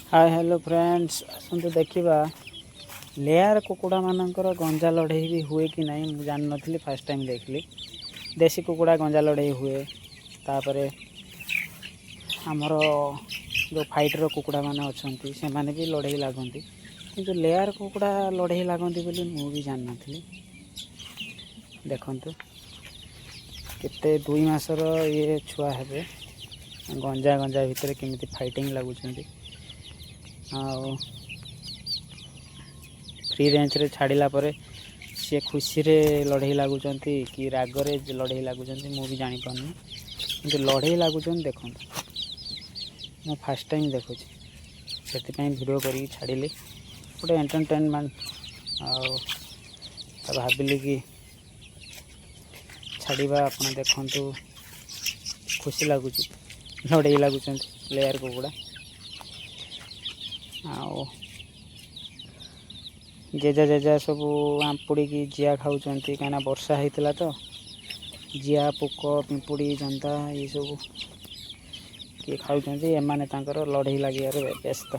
ହାଏ hello friends, ଆସନ୍ତୁ ଦେଖିବା layer କୁକୁଡ଼ାମାନଙ୍କର ଗଞ୍ଜା ଲଢ଼େଇ ବି ହୁଏ କି ନାହିଁ। ମୁଁ ଜାଣିନଥିଲି, ଫାର୍ଷ୍ଟ ଟାଇମ୍ ଦେଖିଲି। ଦେଶୀ କୁକୁଡ଼ା ଗଞ୍ଜା ଲଢ଼େଇ ହୁଏ, ତାପରେ ଆମର ଯେଉଁ ଫାଇଟର କୁକୁଡ଼ାମାନେ ଅଛନ୍ତି ସେମାନେ ବି ଲଢ଼େଇ ଲାଗନ୍ତି, କିନ୍ତୁ ଲେୟାର କୁକୁଡ଼ା ଲଢ଼େଇ ଲାଗନ୍ତି ବୋଲି ମୁଁ ବି ଜାଣିନଥିଲି। ଦେଖନ୍ତୁ କେତେ 2 ମାସର ଇଏ ଛୁଆ ହେବେ, ଗଞ୍ଜା ଗଞ୍ଜା ଭିତରେ କେମିତି ଫାଇଟିଂ ଲାଗୁଛନ୍ତି। ଆଉ ଫ୍ରି ରେଞ୍ଜରେ ଛାଡ଼ିଲା ପରେ ସିଏ ଖୁସିରେ ଲଢ଼େଇ ଲାଗୁଛନ୍ତି କି ରାଗରେ ଲଢ଼େଇ ଲାଗୁଛନ୍ତି ମୁଁ ବି ଜାଣିପାରୁନି, କିନ୍ତୁ ଲଢ଼େଇ ଲାଗୁଛନ୍ତି। ଦେଖନ୍ତୁ, ମୁଁ ଫାର୍ଷ୍ଟ ଟାଇମ୍ ଦେଖୁଛି, ସେଥିପାଇଁ ଭିଡ଼ିଓ କରିକି ଛାଡ଼ିଲି, ଗୋଟେ ଏଣ୍ଟରଟେନମେଣ୍ଟ। ଆଉ ଭାବିଲି କି ଛାଡ଼ିବା, ଆପଣ ଦେଖନ୍ତୁ, ଖୁସି ଲାଗୁଛି, ଲଢ଼େଇ ଲାଗୁଛନ୍ତି ଲେୟାର କୁକୁଡ଼ା। ଆଉ ଜେଜା ଜେଜା ସବୁ ଆମ୍ପୁଡ଼ିକି ଜିଆ ଖାଉଛନ୍ତି, କାହିଁକିନା ବର୍ଷା ହେଇଥିଲା ତ ଜିଆ, ପୋକ, ପିମ୍ପୁଡ଼ି, ଜନ୍ଦା ଏସବୁ କିଏ ଖାଉଛନ୍ତି। ଏମାନେ ତାଙ୍କର ଲଢ଼େଇ ଲାଗିବାରେ ବ୍ୟସ୍ତ,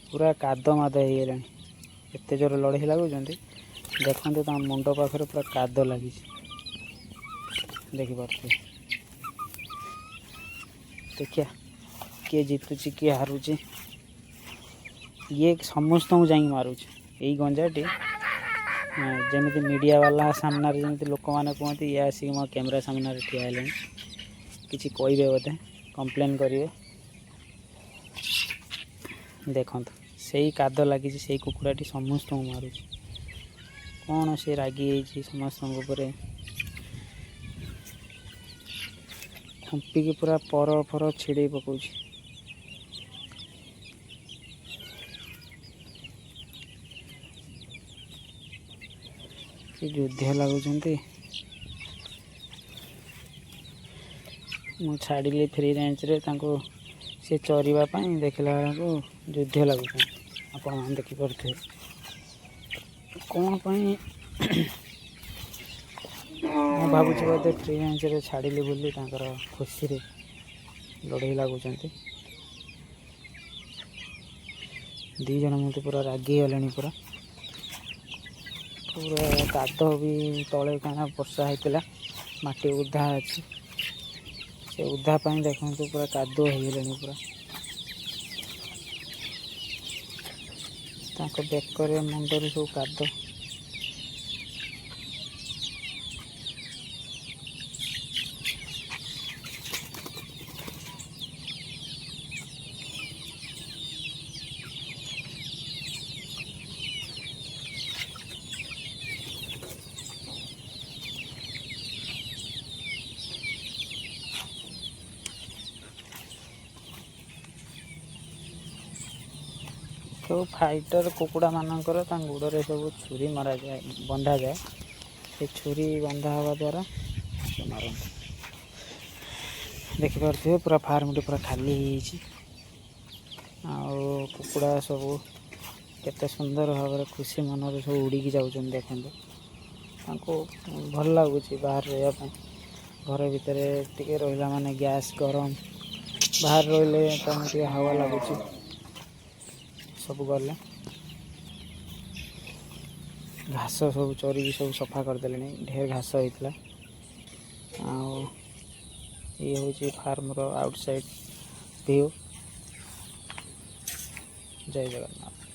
ପୁରା କାଦ ମାଦ ହେଇଗଲାଣି, ଏତେ ଜୋରେ ଲଢ଼େଇ ଲାଗୁଛନ୍ତି। ଦେଖନ୍ତୁ ତାଙ୍କ ମୁଣ୍ଡ ପାଖରେ ପୁରା କାଦ ଲାଗିଛି, ଦେଖିପାରୁଥିବେ। ଦେଖିବା କିଏ ଜିତୁଛି କିଏ ହାରୁଛି। ଇଏ ସମସ୍ତଙ୍କୁ ଯାଇକି ମାରୁଛି ଏଇ ଗଞ୍ଜାଟି। ଯେମିତି ମିଡ଼ିଆ ବାଲା ସାମ୍ନାରେ ଯେମିତି ଲୋକମାନେ କୁହନ୍ତି, ଇଏ ଆସିକି ମୋ କ୍ୟାମେରା ସାମ୍ନାରେ ଠିଆ ହେଲେଣି, କିଛି କହିବେ ବୋଧେ, କମ୍ପ୍ଲେନ୍ କରିବେ। ଦେଖନ୍ତୁ ସେଇ କାଦ ଲାଗିଛି, ସେଇ କୁକୁଡ଼ାଟି ସମସ୍ତଙ୍କୁ ମାରୁଛି। କ'ଣ ସେ ରାଗି ହେଇଛି ସମସ୍ତଙ୍କ ଉପରେ, ଖୁମ୍ପିକି ପୁରା ପର ଫର ଛିଡ଼େଇ ପକାଉଛି। କି ଯୁଦ୍ଧ ଲାଗୁଛନ୍ତି। ମୁଁ ଛାଡ଼ିଲି ଫ୍ରି ରେଞ୍ଜରେ ତାଙ୍କୁ ସେ ଚରିବା ପାଇଁ, ଦେଖିଲା ବେଳକୁ ଯୁଦ୍ଧ ଲାଗୁଛନ୍ତି। ଆପଣମାନେ ଦେଖିପାରୁଥିବେ କ'ଣ ପାଇଁ ମୁଁ ଭାବୁଛି ବୋଧେ ଫ୍ରି ରେଞ୍ଜରେ ଛାଡ଼ିଲି ବୋଲି ତାଙ୍କର ଖୁସିରେ ଲଢ଼େଇ ଲାଗୁଛନ୍ତି। 2 ଜଣ ମୋତେ ପୁରା ରାଗିଗଲେଣି, ପୁରା ପୁରା କାଦ ବି ତଳେ, କାହିଁକିନା ବର୍ଷା ହେଇଥିଲା, ମାଟି ଓଦା ଅଛି, ସେ ଓଦା ପାଇଁ ଦେଖନ୍ତୁ ପୁରା କାଦୁଅ ହେଇଗଲେଣି ପୁରା। ତାଙ୍କ ବେକରେ ମୁଣ୍ଡରେ ସବୁ କାଦ। ସବୁ ଫାଇଟର କୁକୁଡ଼ାମାନଙ୍କର ତାଙ୍କ ଗୋଡ଼ରେ ସବୁ ଛୁରୀ ମରାଯାଏ, ବନ୍ଧାଯାଏ। ସେ ଛୁରୀ ବନ୍ଧା ହେବା ଦ୍ୱାରା ସେ ମାରନ୍ତି। ଦେଖିପାରୁଥିବେ ପୁରା ଫାର୍ମଟି ପୁରା ଖାଲି ହେଇଯାଇଛି। ଆଉ କୁକୁଡ଼ା ସବୁ କେତେ ସୁନ୍ଦର ଭାବରେ ଖୁସି ମନରେ ସବୁ ଉଡ଼ିକି ଯାଉଛନ୍ତି। ଦେଖନ୍ତୁ ତାଙ୍କୁ ଭଲ ଲାଗୁଛି ବାହାରେ ରହିବା ପାଇଁ। ଘର ଭିତରେ ଟିକେ ରହିଲା ମାନେ ଗ୍ୟାସ୍ ଗରମ, ବାହାରେ ରହିଲେ ତାଙ୍କୁ ଟିକେ ହାୱା ଲାଗୁଛି। ସବୁ ଗଲେ ଘାସ ସବୁ ଚରିକି ସବୁ ସଫା କରିଦେଲେଣି, ଢେର ଘାସ ହେଇଥିଲା। ଆଉ ଇଏ ହେଉଛି ଫାର୍ମର ଆଉଟସାଇଡ଼୍ ଭିଉ। ଜୟ ଜଗନ୍ନାଥ।